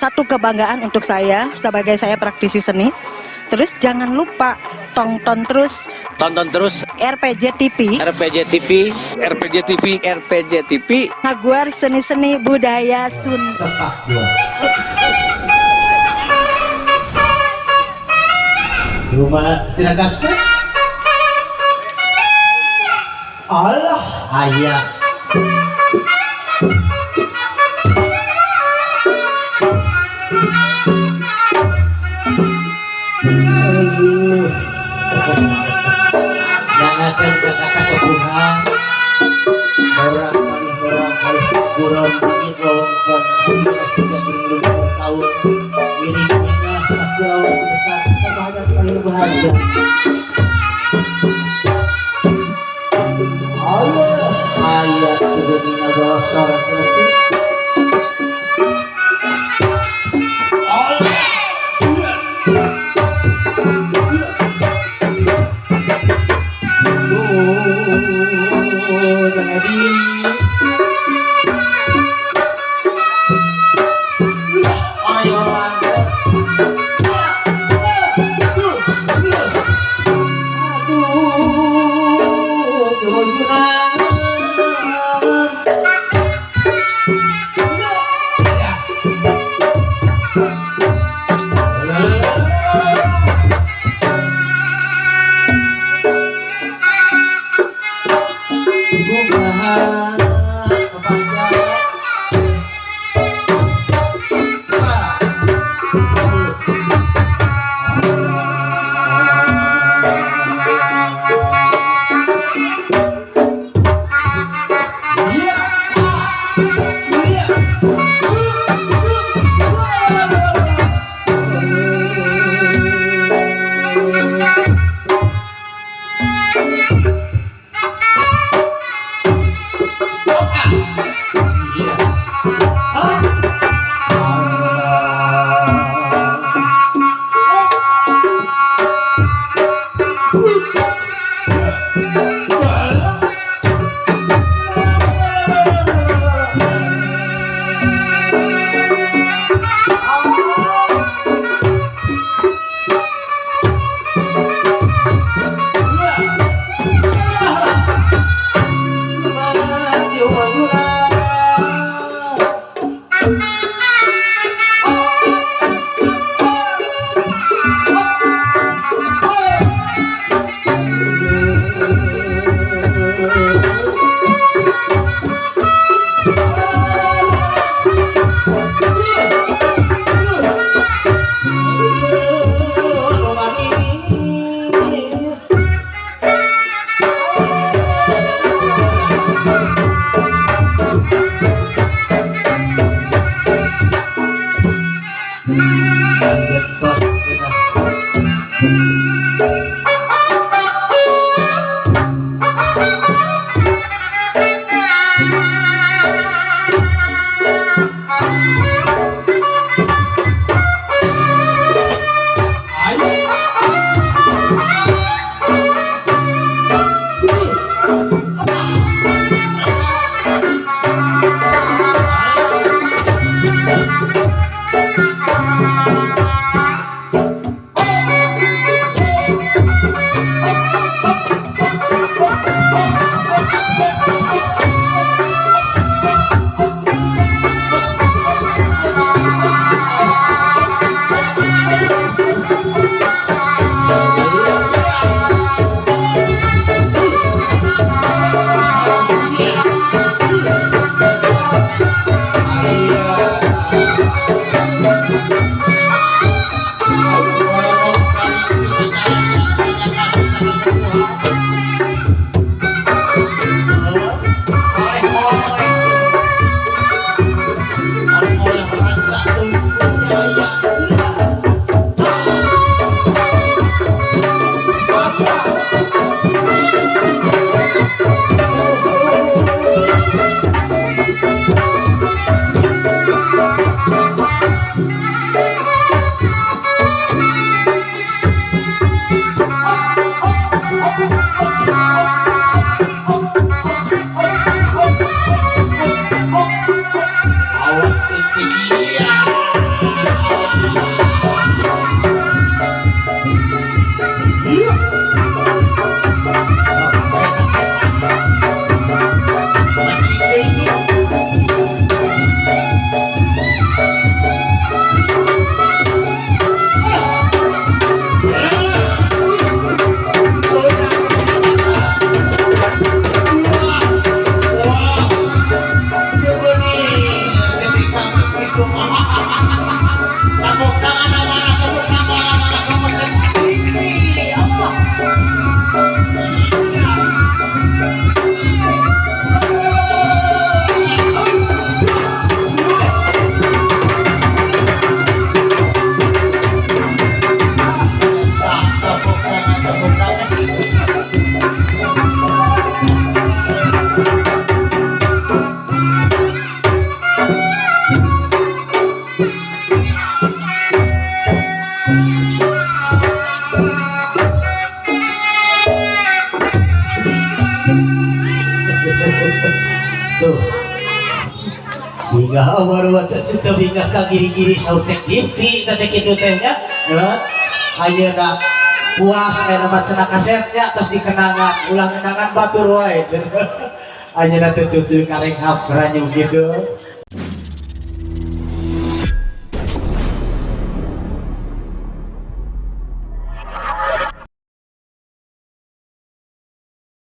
Satu kebanggaan untuk saya sebagai saya praktisi seni. Terus jangan lupa tonton terus. Tonton terus RPJ TV. RPJ TV, RPJ TV, RPJ TV. Ngaguar seni-seni budaya Sunda. Rumah tidak kasih. Allah ayah. Aduh. Nangakeun ka kasepuhan. Murang kali buron dingin wewengkon bumi kasiga geuning luhur kaun. Iring nyengah sakurau besar banyak kali bahagia. Allah ayat geuning ngagolosor cenah. Tuh. Bingah baru waktu suka bingah ka giri-giri saur cek TV teh kitu teh nya. Ya. Ayeuna puas aya mah cenah kasetnya terus dikenangan, ulah kenangan batur wae. Ayeuna teh tutuy karenghap ranyu gitu.